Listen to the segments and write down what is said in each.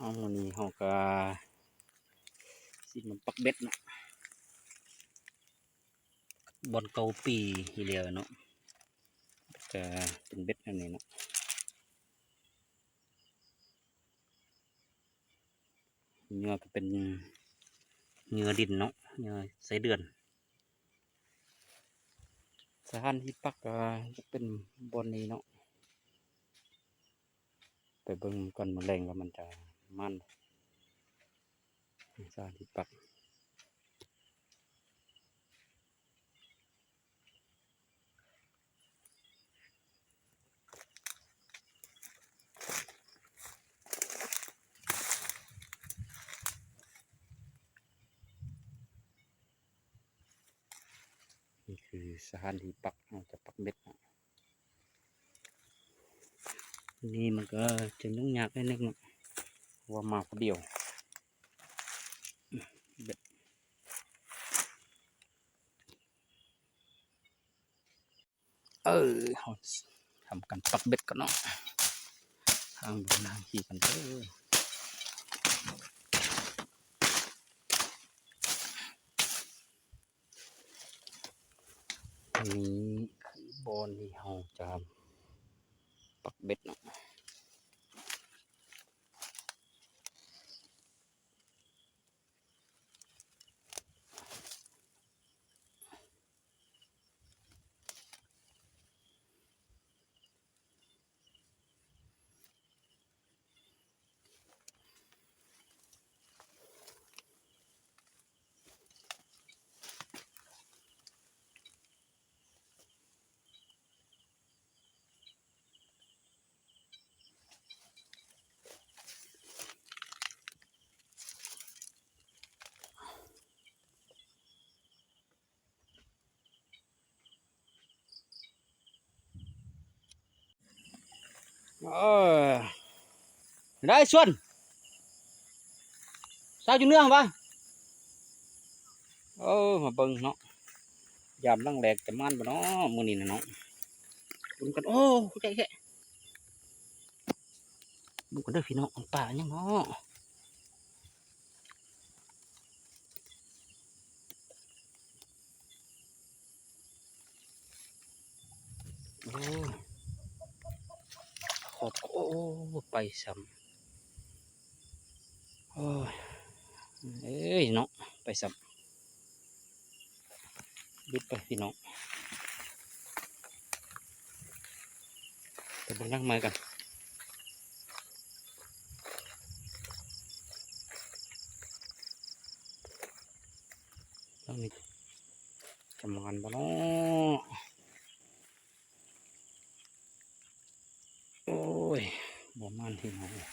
ມື້ນີ້ເຮົາກໍຊິມາປັກເບັດເນາະ ບ່ອນເກົ່າປີທີ່ແລ້ວເນາະ ກໍເປັນເບັດແນວນີ້ເນາະ ເຫຍື່ອກໍເປັນເຫຍື່ອດິນເນາະ ເຫຍື່ອໄສ້ເດືອນ. ສະຖານທີ່ປັກກໍຈະເປັນບ່ອນນີ້ເນາະ ໄປເບິ່ງກ່ອນມື້ແລງວ່າມັນຈະໝານບໍ່ ສະຖານທີ່ປັກ. ນີ້ຄືສະຖານທີ່ປັກ ເຮົາຈະປັກເບັດເນາະ ນີ້ມັນກໍຈະຫຍຸ້ງຍາກໜ້ອຍໜຶ່ງເນາະ ເພາະວ່າມາຜູ້ດຽວ ເອີ ເຮົາທຳການປັກເບັດກ່ອນເນາະ ທາງເບິ່ງທາງຂີ່ກັນເດີ. ນີ້ຄືບ່ອນທີ່ເຮົາຈະປັກເບັດເນາະ. ເອີ ໄດ້ຊວນ ຊາວຢູ່ເໜືອຫວາ? ເອີ ມາເບິ່ງເນາະ ຍາມຫຼັງແລງຈະໝານບໍ່ເນາະ ມື້ນີ້ນະເນາະ ເບິ່ງກັນ. ໂອ້ ໃຫຍ່ແທ້ ເບິ່ງກັນເດີພີ່ນ້ອງ ປາຫຍັງເນາະ? ໂອ້ ຂອບ ໂອ້ ໄປຊ້ຳ ໂອ້ຍ ເອີຍເນາະ ໄປຊ້ຳ ຫຼຸດໄປພີ່ນ້ອງ ໄປເບິ່ງຫຼັງໃໝ່ກັນ. ຫຼັງນີ້ຈະໝານບໍ່ເນາະ? ໂອ້ຍ ບໍ່ໝານພີ່ນ້ອງເອີຍ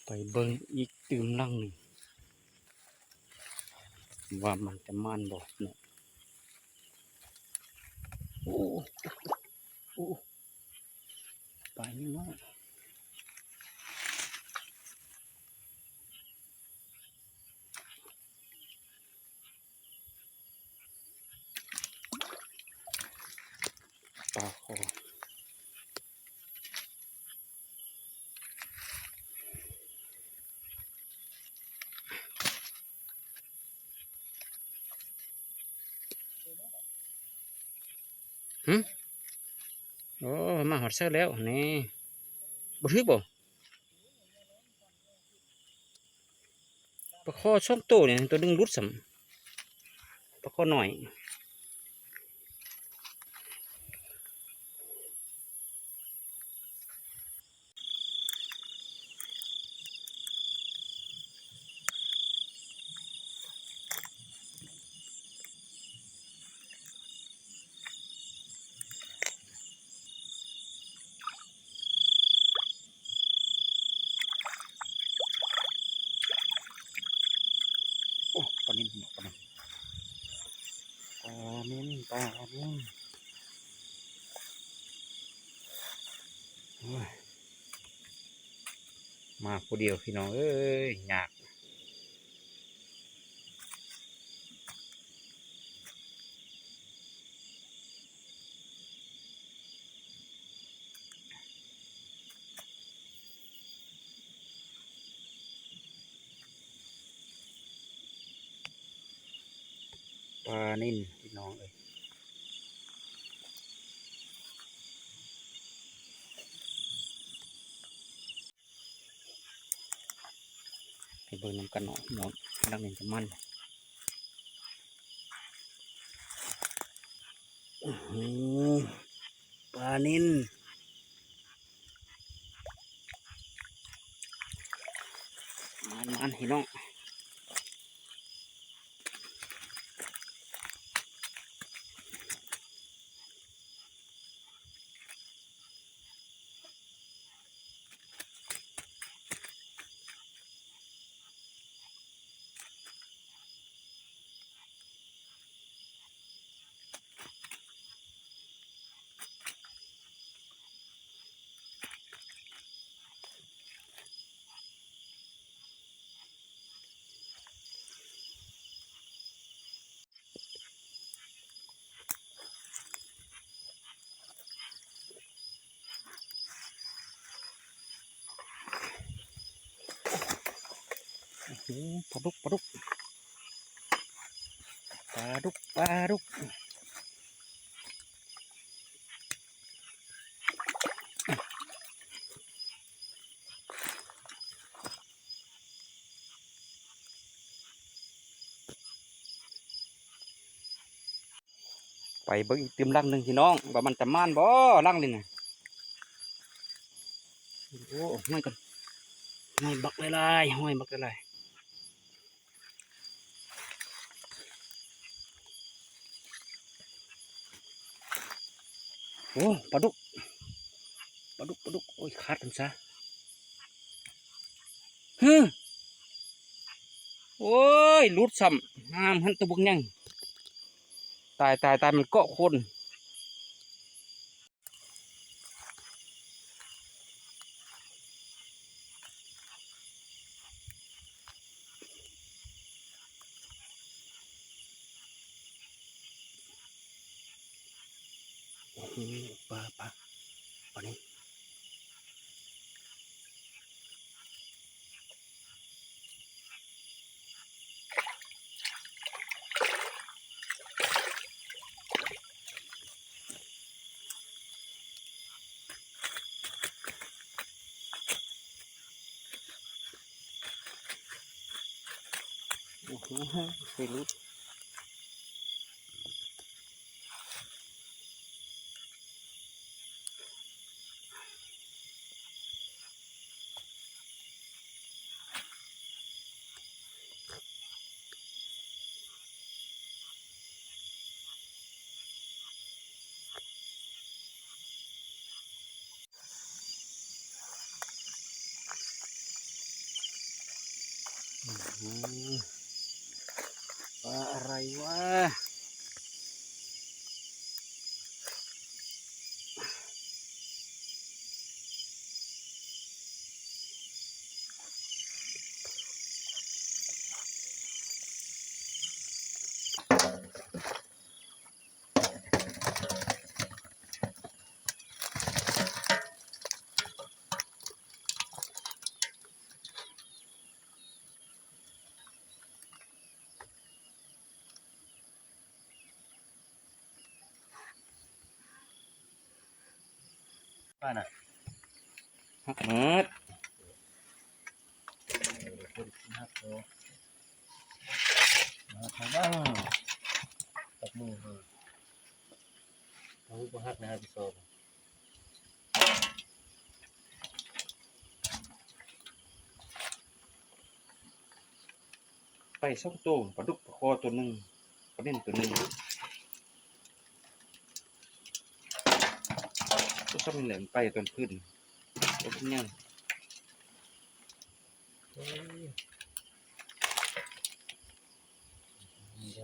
ໄປເບິ່ງອີກຕື່ມຫຼັງໜຶ່ງ ວ່າມັນຈະໝານບໍ່ເນາະ. ໂອ້ ໂອ້ ປາຍັງເນາະ? ປາຄໍ. ຫຶ ໂອ້ ມາຮອດໃສແລ້ວນີ້ ບໍ່ຖືກບໍ່? ປາຄໍສອງໂຕນີ້ ໂຕໜຶ່ງຫຼຸດຊ້ຳ ປາຄໍນ້ອຍ. ໂອ້ ປານິນ ປານິນ ປານິນ ປານິນ ໂອ້ຍ ມາຜູ້ດຽວພີ່ນ້ອງເອີຍ ຍາກ. ໂ ປານິນພີ່ນ້ອງເອີຍ. ໄປເບິ່ງນຳກັນເນາະພີ່ນ້ອງ ລັງນີ້ຈະມັນ. ໂອ້ໂຫ ປານິນ ມັນໆ ພີ່ນ້ອງ. ໂອ້ໂຫ ປາດຸກ ປາດຸກ ປາດຸກ ປາດຸກ. ໄປເບິ່ງອີກຕື່ມລັງໜຶ່ງພີ່ນ້ອງ ວ່າມັນຈະໝານບໍ່ ລັງນີ້ນະ. ໂອ້ ຫ້ອຍກ່ອນ ຫ້ອຍບັກຫຼາຍໆ ຫ້ອຍບັກຫຼາຍໆ. ໂອ້ ປາດຸກ ປາດຸກ ປາດຸກ ໂອ້ຍ ຂາດກັນຊະ. ຮຶ ໂອ້ຍ ຫຼຸດຊ້ຳ ຫ້າມຫັ້ນ ໂຕບັກໃຫຍ່. ຕາຍ ຕາຍ ຕາຍ ມັນເກາະຄົນ. ໂອ້ໂຫ ປາ ປາ ປານີ້. ໂອ້ໂຫ ໄປຫຼຸດ. อื้อหือ ปลาอะไรวะ ปลาน่ะ หักหมด หักเนาะ หักบ้าง ตัดมือ เอาบ่หักนะครับพี่โซ ໄປສອງໂຕ ປາດຸກ ປາຄໍໂຕໜຶ່ງ ປານິນໂຕໜຶ່ງ ໂຕຊ້ຳນີ້ແຫຼະ ໄປຕອນຄືນ ໂຕບັກໃຫຍ່ ໂອ້ຍ.